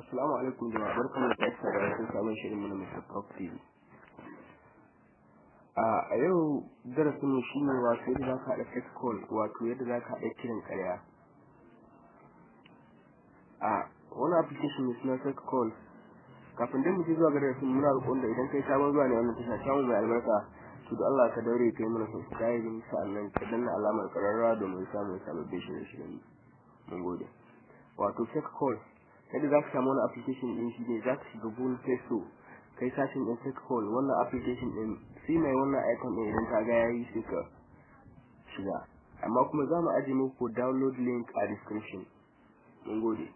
Assalamu alaikum jama'a, barkamu da sake saduwa cikin sabon shirin mu na Mr. Prof TV. A yau darasin mu shine wato yadda zaka haɗa fake call, wato yadda zaka haɗa kiran ƙarya. A wani application mai suna fake call. Kafin dai mu je zuwa ga darasin, muna roƙon da idan kai sabon zuwa ne wannan tasha tamu mai albarka, to da Allah ka daure kai mana subscribe, sa'annan ka danna alamar ƙararrawa domin samun sababbin shirye-shiryen mu. Mun gode. Wato fake call, yadda za ka samu wani application din shi ne za ka shiga Google Play Store, kai searching din fake call. Wannan application din sai mai wannan icon din, idan ka ga yayi sai ka shiga, amma kuma za mu ajiye muku download link a description. Mun gode.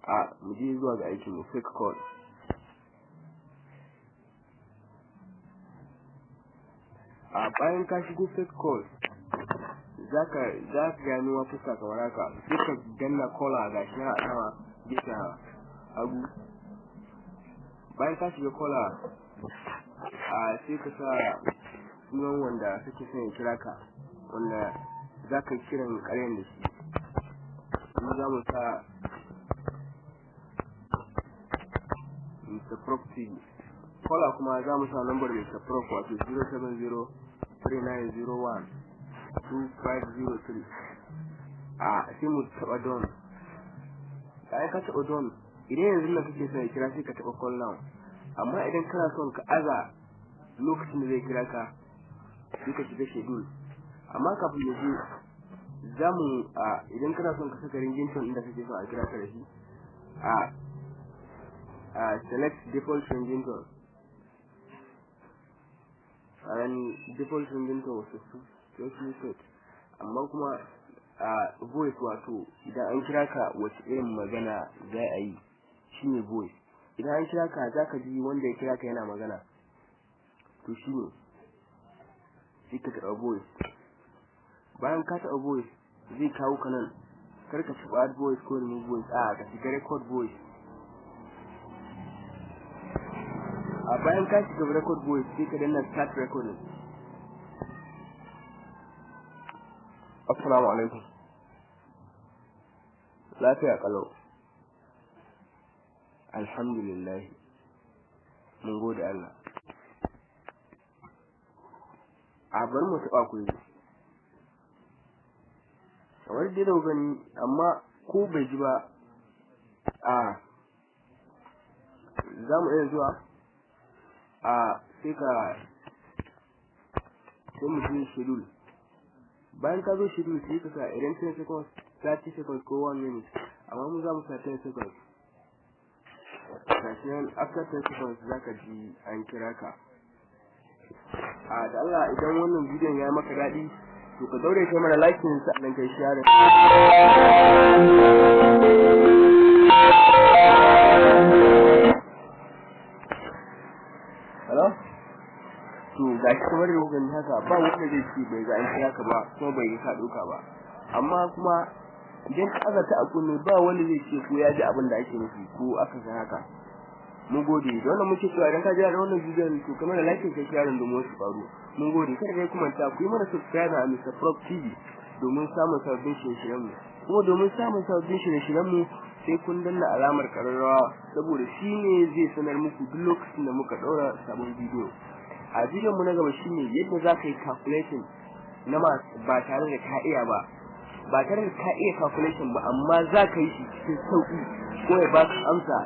A mu je zuwa ga aikin mu, fake call. A bayan ka shigo fake call, zaka gano wa fuska kamar haka, sai ka danna caller, gashi nan a sama gefen hagu. Bayan ka shiga caller, a sai ka sa sunan wanda kake son ya kira ka, wanda zaka kiran ƙaryan da shi. Mu za mu sa Mr. Prof TV. Caller kuma za mu sa number Mr. Prof, wato 070 3901 2503. A sai mu taba done. Bayan ka taba done, idan yanzu nan kake son ya kira, sai ka taba call now. Amma idan kana son ka aza lokacin da zai kira ka, sai ka shiga schedule. Amma kafin mu je, za mu a idan kana son ka saka ringtone inda kake son a kira ka da shi, a select default ringtone. A default ringtone wasu su set, amma kuma a voice, wato idan an kira ka wace irin magana za a yi, shine voice. Idan an kira ka, za ka ji wanda ya kira ka yana magana, to shine sai ka taɓa voice. Bayan ka taɓa voice, zai kawo ka nan. Kar ka taɓa add voice ko remove voice, a ka shiga record voice. A bayan ka shiga record voice, sai ka danna start recording. Assalamu alaikum. Lafiya kalau. Alhamdulillah. Mun gode Allah. A bari mu taɓa ku yi. Kamar dai da gani, amma ko bai ji ba, a za mu iya zuwa a sai ka sai mu je schedule. Bayan ka zo schedule, sai ka sa idan 10 seconds, 30 seconds ko 1 minute, amma mu za mu sa 10 seconds. Gashi nan, after 10 seconds za ka ji an kira ka. A da Allah, idan wannan bidiyon ya maka daɗi, to ka daure kai mana like, sannan kai share. Hello? To gashi kamar da kuka gani haka, ba wanda zai ce bai ga an kira ka ba kuma bai ga ka ɗauka ba. Amma kuma idan ka aza ta a kunne, ba wanda zai ce ko ya ji abin da ake nufi ko aka san haka. Mun gode. Da wannan muke cewa idan ka ji da wannan bidiyon, to kamar da like, kai share domin wasu faru. Mun gode. Kada dai kuma ta ku yi mana subscribe a Mr. Prof TV domin samun sabbin shirye-shiryen mu. Kuma domin samun sabbin shirye-shiryen mu, sai kun danna alamar kararrawa, saboda shi ne zai sanar muku duk lokacin da muka ɗaura sabon bidiyo. A bidiyon mu na gaba shine yadda za ka yi calculation na maths ba tare da ka iya ba, ba tare da ka iya calculation ba, amma za ka yi shi cikin sauƙi ko ya baka amsa.